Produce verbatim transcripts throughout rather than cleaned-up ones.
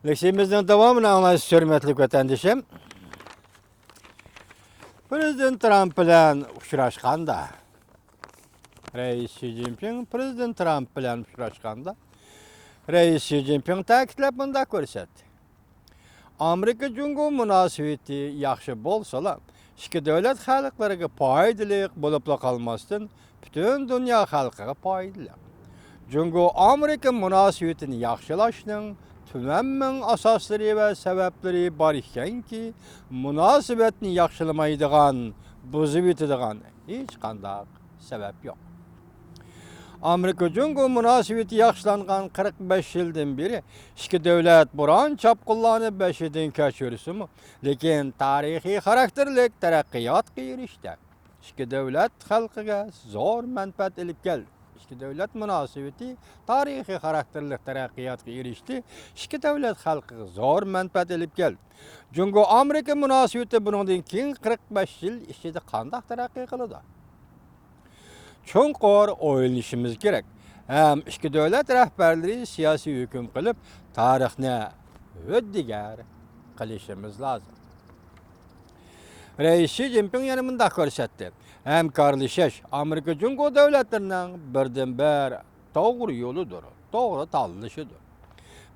لېكسىيىمىزنىڭ داۋامىنى ئاڭلايسىز، ھۆرمەتلىك ۋەتەندىشىم. پىرېزىدېنت ترامپ بىلەن ئۇچراشقاندا، رەئىس شى جىنپىڭ پىرېزىدېنت ترامپ بىلەن ئۇچراشقاندا، رەئىس شى جىنپىڭ تەكىتلەپ مۇنداق كۆرسەتتى: ئامېرىكا جۇڭگو مۇناسىۋىتى ياخشى بولسىلا، ئىككى دۆلەت خەلقلىرىگە پايدىلىق بولۇپلا قالماستىن، پۈتۈن دۇنيا خەلقىگە پايدىلىق. جۇڭگو ئامېرىكا مۇناسىۋىتىنى ياخشىلاشنىڭ تۈمەن مىڭ ئاساسلىرى ۋە سەۋەبلىرى بار ئىكەنكى، مۇناسىۋەتنى ياخشىلىمايدىغان، بۇزۇۋېتىدىغان ھېچقانداق سەۋەب يوق. ئامېرىكا جۇڭگو مۇناسىۋىتى ياخشىلانغان قىرىق بەش يىلدىن بېرى ئىككى دۆلەت بوران چاپقۇنلارنى بېشىدىن كەچۈرسىمۇ، لېكىن تارىخىي خاراكتېرلىك تەرەققىياتقا ئېرىشتى. ئىككى دۆلەت خەلقىگە زور مەنپەئەت ئېلىپ كەلدى. ئىككى دۆلەت مۇناسىۋىتى تارىخىي خاراكتېرلىك تەرەققىياتقا ئېرىشتى. ئىككى دۆلەت خەلقىگە زور مەنپەئەت ئېلىپ كەلدى. جۇڭگو ئامېرىكا مۇناسىۋىتى بۇنىڭدىن كېيىنكى قىرىق بەش يىل ئىچىدە قانداق تەرەققىي قىلىدۇ؟ چوڭقۇر ئويلىنىشىمىز كېرەك ھەم ئىككى دۆلەت رەھبەرلىرى سىياسىي ھۆكۈم قىلىپ، تارىخنى ھۆددىگەر قىلىشىمىز لازىم. رەئىس شى جىنپىڭ يەنە مۇنداق كۆرسەتتى: ھەمكارلىشىش ئامېرىكا جۇڭگو دۆلەتلىرىنىڭ بىردىنبىر توغرا يولىدۇر، توغرا تاللىشىدۇر.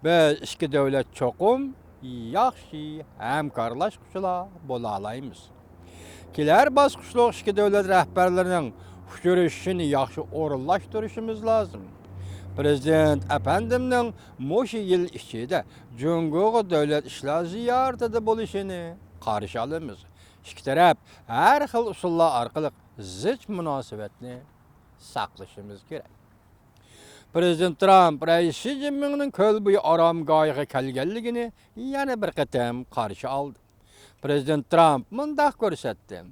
بىز ئىككى دۆلەت چوقۇم ياخشى ھەمكارلاشقۇچىلار بولالايمىز. كېلەر باسقۇچلۇق ئىككى دۆلەت رەھبەرلىرىنىڭ ئۇچرىشىشىنى ياخشى ئورۇنلاشتۇرۇشىمىز لازىم. پىرېزىدېنت ئەپەندىمنىڭ مۇشۇ يىل ئىچىدە جۇڭگوغا دۆلەت ئىشلار زىيارىتىدە بولۇشىنى قارشى ئالىمىز. ئىككى تەرەپ ھەر خىل ئۇسۇللار ئارقىلىق زىچ مۇناسىۋەتنى ساقلىشىمىز كېرەك. پىرېزىدېنت ترامپ رەئىس شى جىنپىڭنىڭ كۆل بويى ئارامگاھىغا كەلگەنلىكىنى يەنە بىر قېتىم قارشى ئالدى. پىرېزىدېنت ترامپ مۇنداق كۆرسەتتى: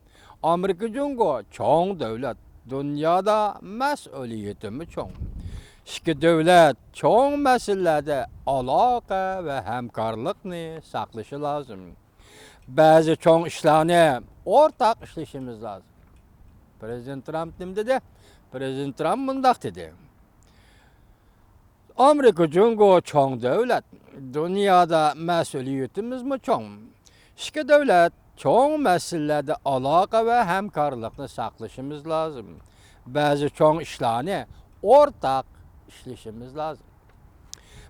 ئامېرىكا جۇڭگو چوڭ دۆلەت، دۇنيادا مەسئۇلىيىتىمۇ چوڭ. ئىككى دۆلەت چوڭ مەسىلىلەردە ئالاقە ۋە ھەمكارلىقنى ساقلىشى لازىم. بەزى چوڭ ئىشلارنى ئورتاق ئىشلىشىمىز لازىم. پىرېزىدېنت ترامپ نېمە دېدى؟ پىرېزىدېنت ترامپ مۇنداق دېدى: ئامېرىكا جۇڭگو چوڭ دۆلەت، دۇنيادا مەسئۇلىيىتىمىزمۇ چوڭ. ئىككى دۆلەت چوڭ مەسىلىلەردە ئالاقە ۋە ھەمكارلىقنى ساقلىشىمىز لازىم. بەزى چوڭ ئىشلارنى ئورتاق ئىشلىشىمىز لازىم.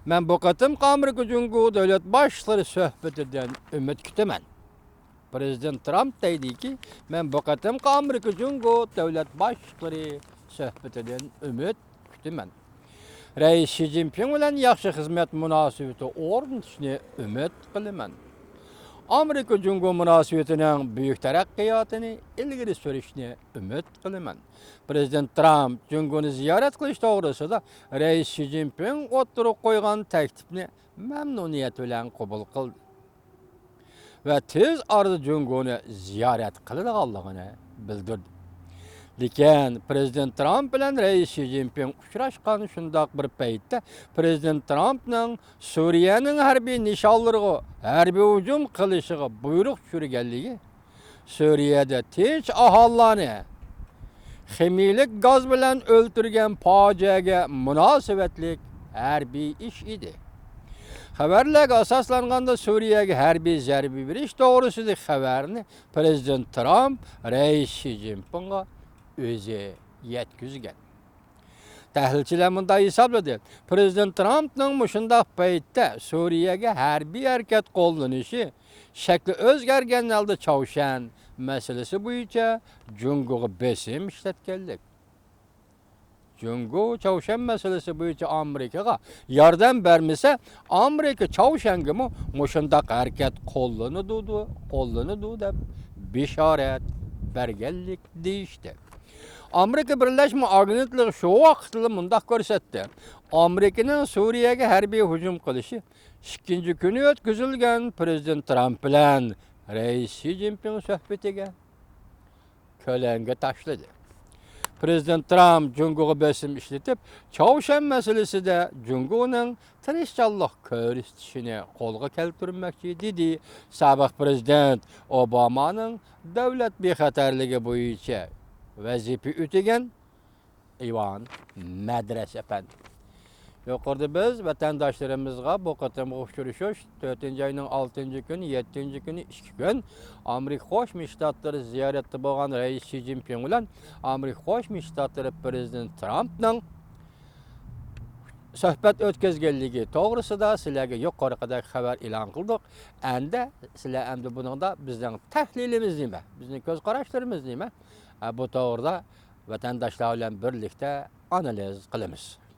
مەن بۇ قېتىمقى ئامېرىكا جۇڭگو دۆلەت باشلىقلىرى سۆھبىتىدىن ئۈمىد كۈتىمەن. پىرېزىدېنت ترامپ دەيدىكى، مەن بۇ قېتىمقى ئامېرىكا جۇڭگو دۆلەت باشلىقلىرى سۆھبىتىدىن ئۈمىد كۈتىمەن. رەئىس شى جىنپىڭ بىلەن ياخشى خىزمەت مۇناسىۋىتى ئورنىتىشنى ئۈمىد قىلىمەن. ئامېرىكا جۇڭگو مۇناسىۋىتىنىڭ بۈيۈك تەرەققىياتىنى ئىلگىرى سۈرۈشنى ئۈمىد قىلىمەن. پىرېزىدېنت ترامپ جۇڭگونى زىيارەت قىلىش توغرىسىدا رەئىس شى جىنپىڭ ئوتتۇرىغا قويغان تەكلىپنى مەمنۇنىيەت بىلەن قوبۇل قىلدى ۋە تېز ئارىدا جۇڭگونى زىيارەت قىلىدىغانلىقىنى بىلدۈردى. لېكىن پىرېزىدېنت ترامپ بىلەن رەئىس شى جىنپىڭ ئۇچراشقان شۇنداق بىر پەيتتە، پىرېزىدېنت ترامپنىڭ سۈرىيەنىڭ ھەربىي نىشانلىرىغا ھەربىي ھۇجۇم قىلىشىغا بۇيرۇق چۈشۈرگەنلىكى، سۈرىيەدە تىنچ ئاھالىلارنى خىمىيىلىك گاز بىلەن ئۆلتۈرگەن پاجىئەگە مۇناسىۋەتلىك ھەربىي ئىش ئىدى. خەۋەرلەرگە ئاساسلانغاندا، سۈرىيەگە ھەربىي زەربە بېرىش توغرىسىدىكى خەۋەرنى پىرېزىدېنت ترامپ رەئىس شى جىنپىڭغا ئۆزى يەتكۈزگەن. تەھلىلچىلەر مۇنداق ھېسابلىدى: پىرېزىدېنت ترامپنىڭ مۇشۇنداق پەيتتە سۈرىيەگە ھەربىي ھەرىكەت قوللىنىشى شەكلى ئۆزگەرگەن ھالدا چاۋشيەن مەسىلىسى بويىچە جۇڭگوغا بېسىم ئىشلەتكەنلىك. جۇڭگو چاۋشيەن مەسىلىسى بويىچە ئامېرىكىغا ياردەم بەرمىسە، ئامېرىكا چاۋشيەنگىمۇ مۇشۇنداق ھەرىكەت قوللىنىدۇ، قوللىنىدۇ دەپ بېشارەت بەرگەنلىك دېيىشتى. ئامېرىكا بىرلەشمە ئاگېنتلىقى شۇ ۋاقىتتىلا مۇنداق كۆرسەتتى: ئامېرىكىنىڭ سۈرىيەگە ھەربىي ھۇجۇم قىلىشى ئىككىنچى كۈنى ئۆتكۈزۈلگەن پىرېزىدېنت ترامپ بىلەن رەئىس شى جىنپىڭ سۆھبىتىگە كۆلەڭگە تاشلىدى. پىرېزىدېنت ترامپ جۇڭگوغا بېسىم ئىشلىتىپ، چاۋشيەن مەسىلىسىدە جۇڭگونىڭ تىرىشچانلىق كۆرسىتىشىنى قولغا كەلتۈرمەكچى، دېدى سابىق پىرېزىدېنت ئوبامانىڭ دۆلەت بىخەتەرلىكى بويىچە ۋەزىپە ئۆتىگەن ئىۋان مەدرەس ئەپەندى. يۇقىرىدا بىز ۋەتەنداشلىرىمىزغا بۇ قېتىمقى ئۇچرىشىش تۆتىنچى ئاينىڭ ئالتىنچى كۈنى، يەتتىنچى كۈنى ئىككى كۈن ئامېرىكا قوشما شتاتلىرى زىيارەتتە بولغان رەئىس شى جىنپىڭ بىلەن ئامېرىكا قوشما شتاتلىرى پىرېزىدېنتى ترامپنىڭ سۆھبەت ئۆتكۈزگەنلىكى توغرىسىدا سىلەرگە يۇقىرىقىدەك خەۋەر ئېلان قىلدۇق. ئەندى سىلەر ئەمدى بۇنىڭدا بىزنىڭ تەھلىلىمىز نېمە؟ بىزنىڭ كۆز قاراشلىرىمىز نېمە؟ ئە، بۇ توغرىدا ۋەتەنداشلار بىلەن بىرلىكتە ئانالىز قىلىمىز.